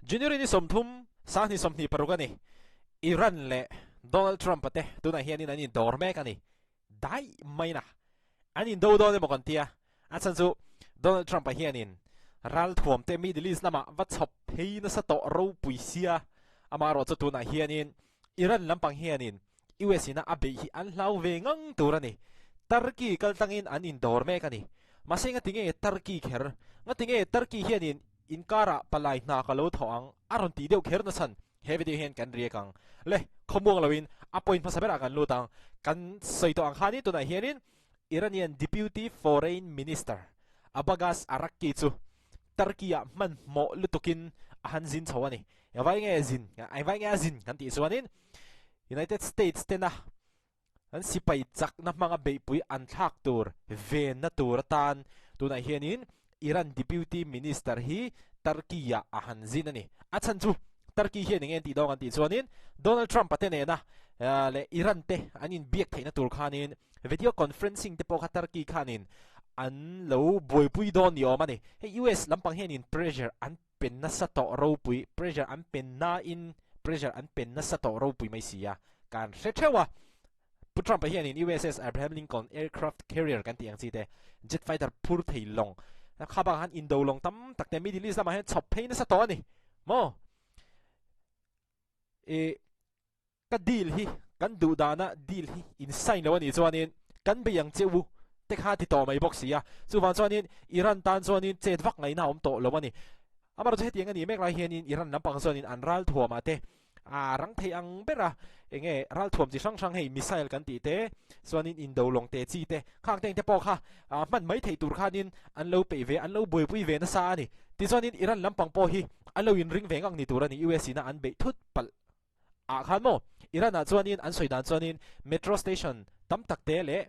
January ni 30, 2026 a ni. Iran leh Donald Trump-a te tunah hianin an indawr mek a ni. Daih mai na. An indo dawn emaw kan tia. A chhan chu Donald Trump-a hianin ralthuam te Middle East lamah va chhawp phei nasa tawh ropui sia. Amaherawh chu tunah hianin Iran lampang hianin US ina a beih hi an hlau ve ngang tur a ni. Turkey kal tlangin an indawr mek a ni. Mahse ngati nge Turkey kher? Ngati nge Turkey hianin inkarah palai hna ka lo thawh ang a rawn tih deuh kher nachhan? He video hian kan riak ang. Le, khawmuang loin a point hmasa berah kan lut ang. Kan sawi tawh ang khanin tunah hianin Iranian Deputy Foreign Minister Abagas Araqchi chu Turkey-ah hmanhmawh lutukin a han zin chho a ni. Engvai nge zin? Engvai nge a zin kan tih chuanin United States tena an sipai chakna hmanga beihpui an thlak tur venna tur atan tunah hianin Iran Deputy Minister hi Turkey-ah a han zin a ni. A chhan chu Turkey hian eng nge an tih dawng an tih chuanin Donald Trump-a te nena leh Iran te an inbiak theihna tur khanin video conferencing te pawh kha Turkey khanin an lo buaipui dawn ni awm a ni. Hei US lampang hianin pressure an pe nasa tawh ropui, pressure an pe nain pressure an pe nasa tawh ropui mai si a, kan hre theuh a. Pu Trump-a hianin USS Abraham Lincoln aircraft carrier kan tih ang chi te, jet fighter phur thei lawng, kha bakah khan indo lawng tam tak te Middle East lamah hian chhawp phei nasa tawh a ni maw? I ka deal hi kan duh dana deal hi in sign lo a nih chuanin kan bei ang che u te kha ti tawh mai bawk si a, chuvang chuanin Iran tan chuanin chet vak ngaihna a awm tawh lo a ni. Amaherawhchu hetiang a nih mek lai hianin Iran lampang chuanin an ral thuamah te a rang thei ang ber a, eng nge ralthuam chi hrang hrang hei missile kan tih te chuanin indo lawng te chi te khang te engte pawh kha hman mai theih tur khanin an lo peih ve an lo buaipui ve nasa a ni. Tichuanin Iran lampang pawh hi an lo inring ve ngang ni tur a ni US ina an beih thut palh ah khan maw Iran ah chuanin an sawi dan chuanin metro station tam tak te leh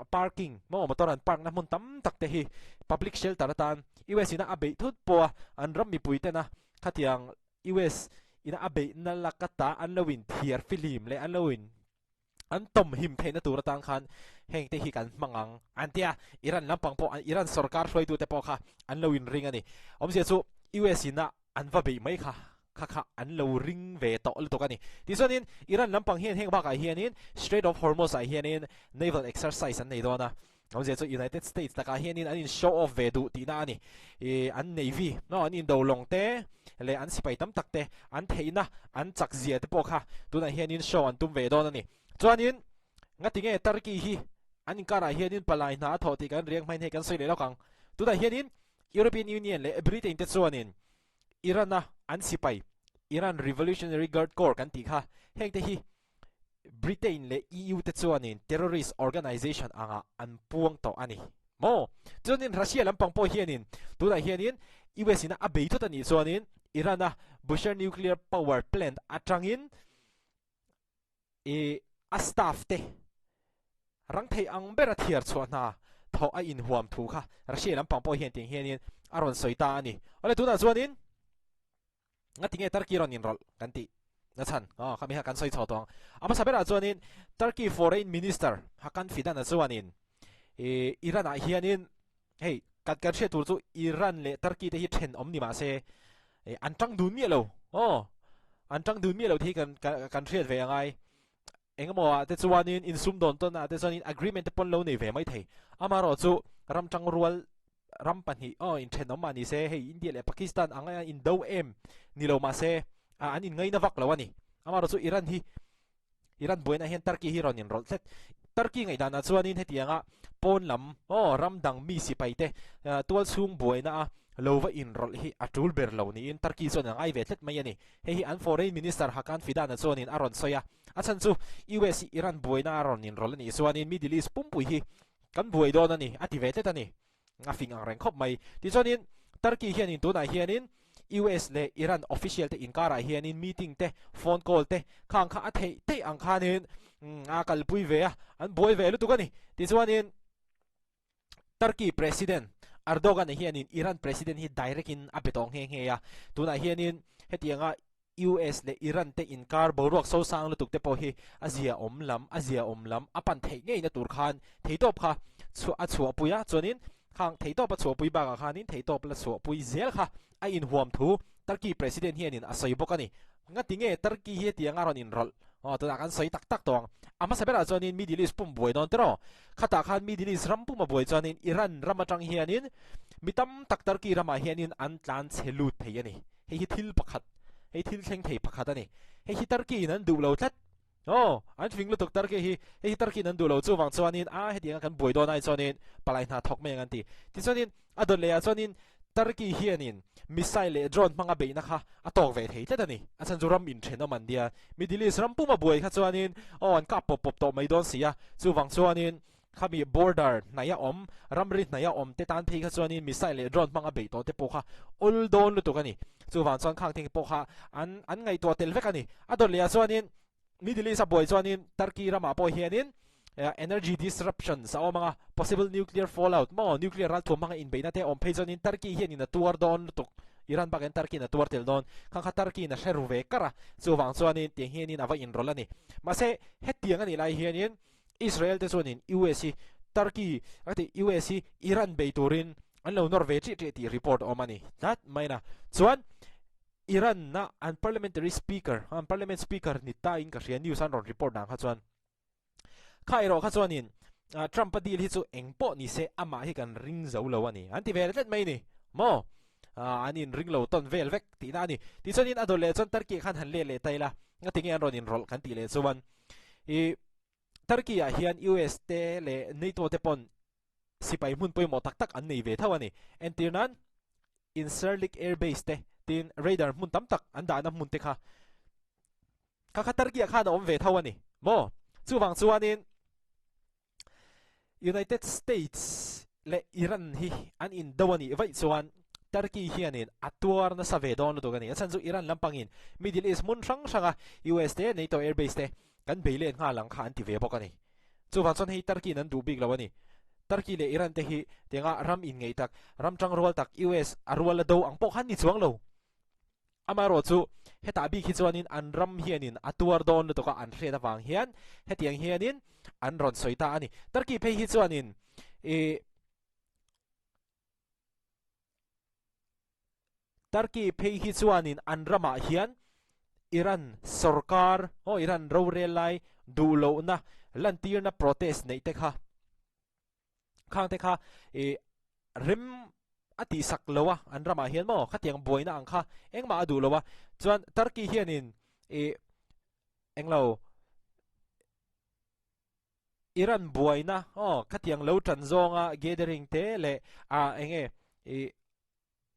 parking maw motor an park na hmun tam tak te hi public shelter atan US ina a beih thut pawh a an ram mipui tena khatiang US ina a beihna laka ta an lo in thiar fihlim leh an lo in an tawm him theihna tur atan khan heng te hi kan hmang ang an tia Iran lampang pawh Iran sorkar hruaitu te pawh kha an lo in ring a ni. Awmzia chu US ina an va beih mai kha kha kha an lo ring ve tawh lutuk a ni. Tichuanin Iran lampang hian heng bakah hianin Strait of Hormuz ah hianin naval exercise an nei dawn a. Awmzia chu United States takah hianin an in show off ve duh tihna a ni. Ih an navy no an indo lawng te leh an sipai tam tak te an theihna an chak zia te pawh kha tunah hianin show an tum ve dawn a ni. Chuanin ngati nge Turkey hi an inkarah hianin palai hna a thawh tih kan riang hmain hei kan sawi leh lawk ang. Tunah hianin European Union leh Britain te chuanin Iran a an sipai Iran Revolutionary Guard Corps kan tih kha hengte hi Britain leh EU te chuanin terrorist organization angah an puang tawh a ni maw? Chuanin Russia lampang pawh hianin tunah hianin US ina a bei thut a nih chuanin Iran a Bushehr nuclear power plant atangin i a staff te rang thei ang bera thiar chhuah hna thawh a inhuam thu kha Russia lampang pawh hian tiang hianin a rawn sawi ta a ni. Awle tunah chuanin Ngati nge Turkey rawn inrawlh kan tih na chhan? Aw, khami kha kan sawi chho tawh ang. A hmasa berah chuanin Turkey Foreign Minister Hakan Fidan-a chuanin i Iran-ah hianin hei kan kan hriat tur chu Iran leh Turkey te hi thenawm ni mah se an tang dun miah lo. Aw, an tang dun miah lo te hi kan kan hriat ve angai. Engemaw ah te chuanin insum dawn tawn ah te chuanin agreement te pawn lo nei ve mai thei. Amaherawhchu ram tangrual ram pahnih aw inthenawm mah ni se hei India leh Pakistan ang a indo em ni lo mah se an inngaina vak lo a ni. Amaherawhchu Iran hi Iran buaina hian Turkey hi rawn inrawlh tlat. Turkey ngaihdan ah chuanin hetianga pawn lam aw ram dang mi sipai te tual chhung buaina a lo va inrawlh hi a tul ber lo niin Turkey chuan a ngai ve tlat mai a ni. Hei hi an Foreign Minister Hakan Fidan-a chuanin a rawn sawi a, a chhan chu US hi Iran buaina a rawn inrawlh a nih chuanin Middle East pumpui hi kan buai dawn a ni a ti ve tlat a ni. A fing ang reng khawp mai. Tichuanin Turkey hianin tunah hianin US leh Iran official te inkarah hianin meeting te, phone call te khang kha a theih theih ang khanin a kalpui ve a, an buai ve lutuk a ni. Tichuanin. Turkey President Erdogan hianin Iran President hi direct in a be tawh nghe nghe a, tunah hianin hetianga US leh Iran te inkar boruak sosang lutuk te pawh hi a zia awm lam a zia awm lam a pan theih ngeina tur khan theitawp kha a chhuahpui a, chuanin Khang theihtawp a chhuahpui bakah khanin theihtawp la chhuahpui zel kha a inhuam thu Turkey President hianin a sawi bawk a ni. Ngati nge Turkey hi hetiang a rawn inrawlh? Aw, tunah kan sawi tak tak tawh ang. A hmasa berah chuanin Middle East pum buai dawn tiraw? Khatah khan Middle East ram pum a buai chuanin Iran ram atang hianin mi tam tak Turkey ramah hianin an tlan chhe lut thei a ni. Hei hi thil pakhat, hei thil thleng thei pakhat a ni. Hei hi Turkey in an duh lo tlat. Aw, an fing lutuk Turkey hi, hei hi Turkey in an duh lo chuvang chuanin a hetianga kan buai dawn ai chuanin palai hna thawk mai ang an ti. Tichuanin a dawt lehah chuanin Turkey hianin missile leh drone hmanga beihna kha a tawk ve thei tlat a ni. A chhan chu ram inthenawm an nia. Middle East ram puma buai kha chuanin aw an kap pawp pawp tawh mai dawn si a. Chuvang chuanin khami border hnaia awm, ramri hnaia awm te tan phei kha chuanin missile leh drone hmanga beih tawh te pawh kha awl dawn lutuk a ni. Chuvang chuan khang thing pawh kha an an ngaihtuah tel vek a ni. A dawt lehah chuanin Middle East a buai chuanin Turkey ramah pawh hianin energy disruptions a awm ang a, possible nuclear fallout maw, nuclear ralthuam hmanga inbeihna te awm phei chuanin Turkey hianin a tuar dawn lutuk, Iran bakin Turkey in a tuar tel dawn, khang kha Turkey in a hre ru ve kar a, chuvang chuanin tiang hianin a va inrawlh a ni. Mahse hetiang a nih lai hianin Israel te chuanin US hi Turkey a ti US hi Iran bei turin an lo nawr ve ṭih ṭih tih report a awm a ni tlat mai na. Chuan Iran a an parliamentary speaker, an parliament speaker ni ta in ka hria news an rawn report dan kha chuan kha erawh kha chuanin Trump a deal hi chu eng pawh ni se amah hi kan ring zo lo a ni an ti ve tlat mai ni maw an in ring lo tawn vel vek tihna a ni. Tichuanin a dawt leh chuan Turkey khan han let leh ta ila ngatinge an rawn inrawlh kan tih leh chuan i Turkey ah hian US te leh NATO te pawn sipai hmun pawimawh tak tak an nei ve tho a ni. Entir nan Incirlik Air Base te tin radar hmun tam tak an dahna hmun te kha kha kha Turkey ah khan a awm ve tho a ni maw? Chuvang chuanin United States leh Iran hi an indo a nih vaih chuan Turkey hianin a tuar nasa ve dawn lutuk a ni. A chhan chu Iran lampangin Middle East hmun hrang hranga US te, NATO Air Base te kan bei let nghal ang kha an ti ve bawk a ni. Chuvang chuan hei Turkey in an duh bik lo a ni. Turkey leh Iran te hi tianga ram inngeih tak, ram tangrual tak US a rual a do ang pawh khan ni chuang lo. Amaherawhchu hetah bik hi chuanin an ram hianin a tuar dawn lutuk a an hriat avang hian hetiang hianin an rawn sawi ta a ni. Turkey phei hi chuanin ih Turkey phei hi chuanin an ramah hian Iran sorkar aw Iran rorel lai duh lohna lantirna protest neih te kha khang te kha ih rem a tihsak lo a an ramah hian maw khatiang buaina ang kha engmah a duh lo a chuan Turkey hianin ih englo Iran buaina aw khatiang lo tan zawnga gathering te leh ah enge ih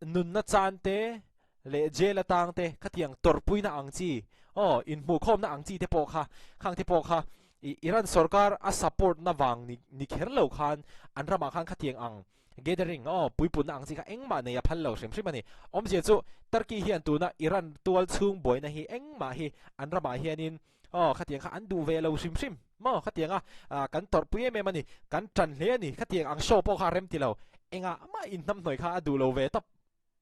nunna chan te leh jail atang te khatiang tawrhpuina ang chi aw inhmuhkhawmna ang chi te pawh kha khang te pawh kha ih Iran sorkar a support na vang ni ni kher lo khan an ramah khan khatiang ang gathering aw puipunna ang chi kha engmah nei a phal lo hrim hrim a ni. Awmzia chu Turkey hian tuna Iran tual chhung buaina hi engmah hi an ramah hianin Aw, khatiang kha an duh ve lo hrim hrim maw? Khatianga kan tawrhpui em em a ni, kan tan hle a ni. Khatiang ang show pawh kha a rem ti lo. Engah mah inhnamhnawih kha a duh lo ve tawp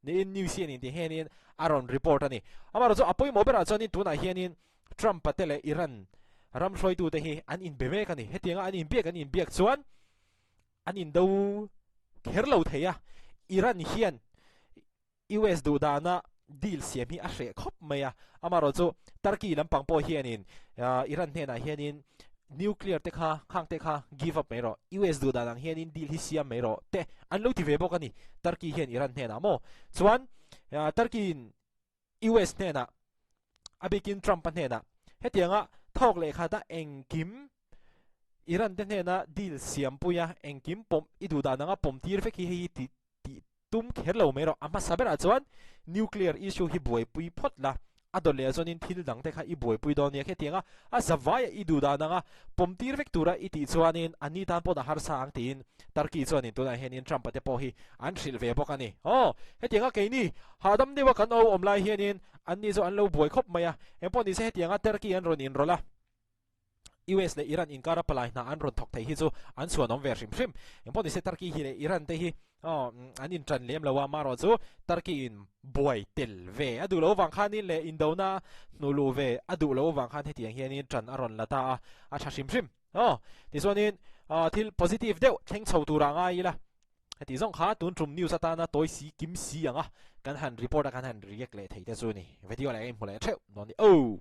niin news hian intih hianin a rawn report a ni. Amaherawhchu a pawimawh berah chuanin tunah hianin Trump-a te leh Iran ram hruaitute hi an inbe mek a ni. Hetianga an inbiak an inbiak chuan an indo kher lo thei a, Iran hian US duh dana deal siam hi a hreh khawp mai a, amaherawh chu Turkey lampang pawh hianin Iran hnenah hianin nuclear te kha khang te kha give up mai rawh, US duh dan ang hianin deal hi siam mai rawh te an lo ti ve bawk a ni Turkey hian Iran hnenah maw? Chuan Turkey in US hnenah a bikin Trump-a hnenah hetianga thawk leh khata engkim Iran te hnena deal siampui a engkim pawm i duh dan anga pawm tir vek hi hei hi tih tih tum kher lo mai rawh. A hmasa berah chuan nuclear issue hi buaipui phawt la, a dawt leh ah chuanin thil dang te kha i buaipui dawn nia khetiang a, a zavai a i duh dan anga pawm tir vek tura i tih chuanin a ni tan pawn a harsa ang tiin Turkey chuanin tunah hianin Trump-a te pawh hi an hrilh ve bawk a ni. Aw, hetianga keini hahdam deuha kan au awm lai hianin anni chu an lo buai khawp mai a, engpawh nise hetianga Turkey an rawn inrawlh a. US leh Iran inkara palai hna an rawn thawk thei hi chu an chhuanawm ve hrim hrim. Engpawh nise Turkey hi leh Iran te hi an intan lem lo a, marawh chu Turkey in buai tel ve a duh lo avang khanin leh indona hnu luh ve a duh lo avang khan hetiang hianin tan a rawn la ta a, a tha hrim hrim. Tichuanin thil positive deuh thleng chho turah ngai ila. Heti zawng kha tun tum news atana tawi si kim si ang a, kan han report a kan han react leh thei te chu ni. Video leh ka inhmu leh theuh dawn ni. Oh!